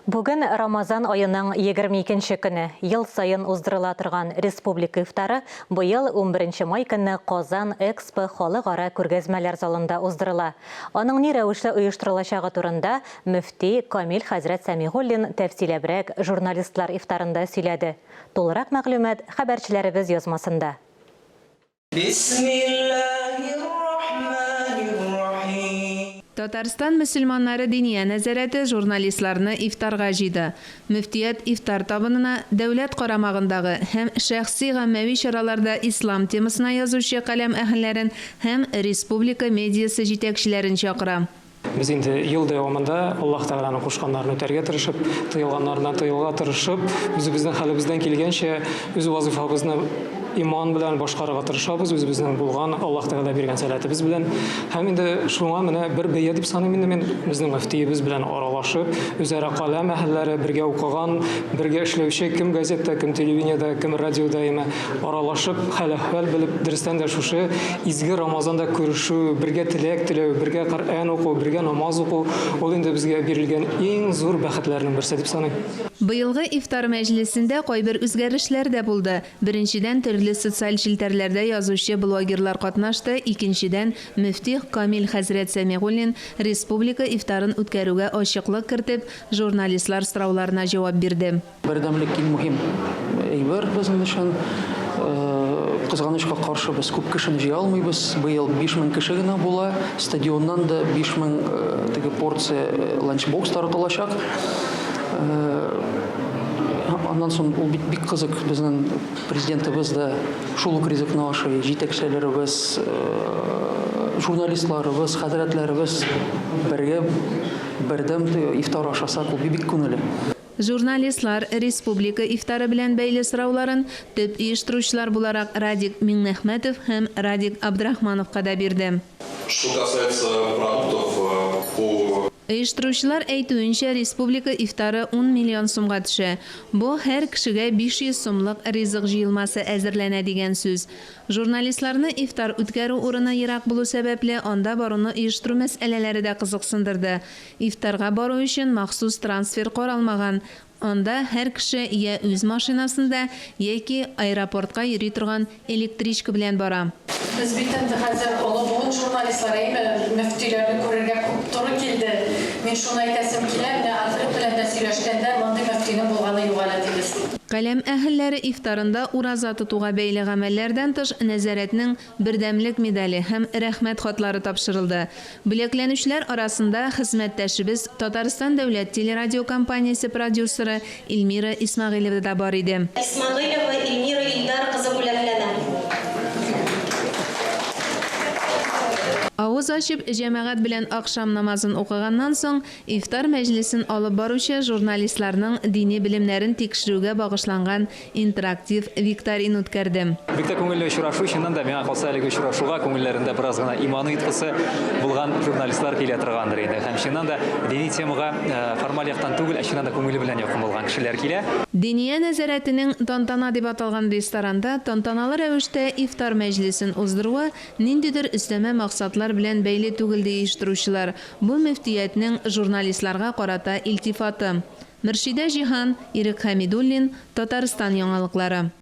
Бүген Рамазан аеның 22 нче көне. Ел саен уздырыла торган республика ифтары быел унберенче май көнне Казан Экспо халыкара күргәзмәләр залында уздырыла. Аның ни рәвешле оештырылачагы турында мөфти Камил хәзрәт Сәмигуллин тәфсиләбрәк журналистлар ифтарында сөйләде. Тулырак мәгълүмат хәбәрчеләребез язмасында. Бисмиллаһир-рахманир-рахим. Татарстан мөселманнары Диния нәзарәте журналистларны ифтарга җыйды. Мөфтият ифтар табынына дәүләт карамагындагы һәм шәхси гаммәви чараларда ислам темасына язучы каләм әһелләрен һәм республика медиасы җитәкчеләрен чакыра. Без инде ел дәвамында Аллаһ Тәгаләнең кушканнарын үтәргә тырышып, тыелганнарыннан тыелырга тырышып, үзебезнең хәлебездән килгәнчә үз вазыйфабызны иман белән башкарырга тырышабыз, үзебезнең булган Аллаһ Тәгалә биргән сәләтебез белән. Һәм инде шуңа менә бер бәя дип саныйм инде мин, безнең мөфтиебез белән аралашып, үзара каләм әһелләре, бергә укыган, бергә эшләүче, кем газетта, кем телевидениедә, кем радиода, яме, аралашып, хәл-әхвәл белеп, дөрестән дә шушы изге Рамазанда күрешү, бергә теләк теләү, бергә Коръән уку, бергә намаз уку, ул инде безгә бирелгән иң зур бәхетләрнең берсе дип саныйм. Быелгы ифтар мәҗлесендә кайбер үзгәрешләр дә булды. Беренчедән, төрле социаль челтәрләрдә язучы блогерлар катнашты, икенчедән, мөфти Камил хәзрәт Сәмигуллин республика ифтарын үткәрүгә ачыклык кертеп, журналистлар сорауларына җавап бирде. Бердәмлек иң мөһим әйбер безнең өчен. Кызганычка каршы, без күп кешене җыя алмыйбыз. Быел 5000 кеше генә була. Стадионнан да 5000 теге порция ланчбокс таратылачак. Аннан соң ул бит бик кызык, безнең президентыбыз да шул ук ризыкны ашый, җитәкчеләребез, журналистларыбыз, хәзрәтләребез бергә бердәм ифтар ашасак, ул бик күңелле. Журналистлар республика ифтары белән бәйле сорауларын төп оештыручылар буларак Радик Миңнәхмәтов һәм Радик Абдрахмановка да бирде. Что касается продуктов по. Оештыручылар әйтүенчә, республика ифтары ун миллион сумга төшә. Бу, һәр кешегә 500 сумлык ризык җыелмасы әзерләнә дигән сүз. Журналистларны ифтар үткәрү урыны ерак булу сәбәпле, анда баруны оештыру мәсьәләләре дә кызыксындырды. Ифтарга бару өчен махсус трансфер каралмаган, анда һәр кеше йә үз машинасында, яки аэропортка йөри торган электричка белән бара. Без бит инде хәзер олы буын журналистлар, әйме, мөфтиләрне күрергә күп туры килде. Мин шуны әйтәсем килә, менә Альфред белән дә сөйләшкәндә, мондый мөфтинең булганы юк әле, дибез. Каләм әһелләре ифтарында ураза тотуга бәйле гамәлләрдән тыш, нәзарәтнең Бердәмлек медале һәм Рәхмәт хатлары тапшырылды. Бүләкләнүчеләр арасында хезмәттәшебез, Татарстан дәүләт телерадиокомпаниясе продюсеры Эльмира Исмәгыйлева да бар иде. Исмәгыйлева Эльмира Илдар кызы бүләкләнә. Авыз ачып, җәмәгать белән ахшам намазын укыганнан соң, ифтар мәҗлесен алып баручы журналистларның дини белемнәрен тикшерүгә багышланган Интерактив викторина үткәрде. Бик тә күңелле очрашу, чыннан да, миңа калса, әлеге очрашуга күңелләрендә бераз гына иман оеткысы булган журналистлар килә торгандыр инде. Һәм чыннан да дини темага формаль яктан түгел, ә чыннан да күңеле белән якын булган кешеләр килә. Диния нәзарәтенең Тантана дип аталган ресторанда тантаналы рәвештә ифтар мәҗлесен уздыруы ниндидер өстәмә максатлар белән бәйле түгел, ди оештыручылар. Бу мөфтиятнең журналистларга карата илтифаты. Мөршидә Җиһан, Ирек Хәмидуллин, Татарстан яңалыклары.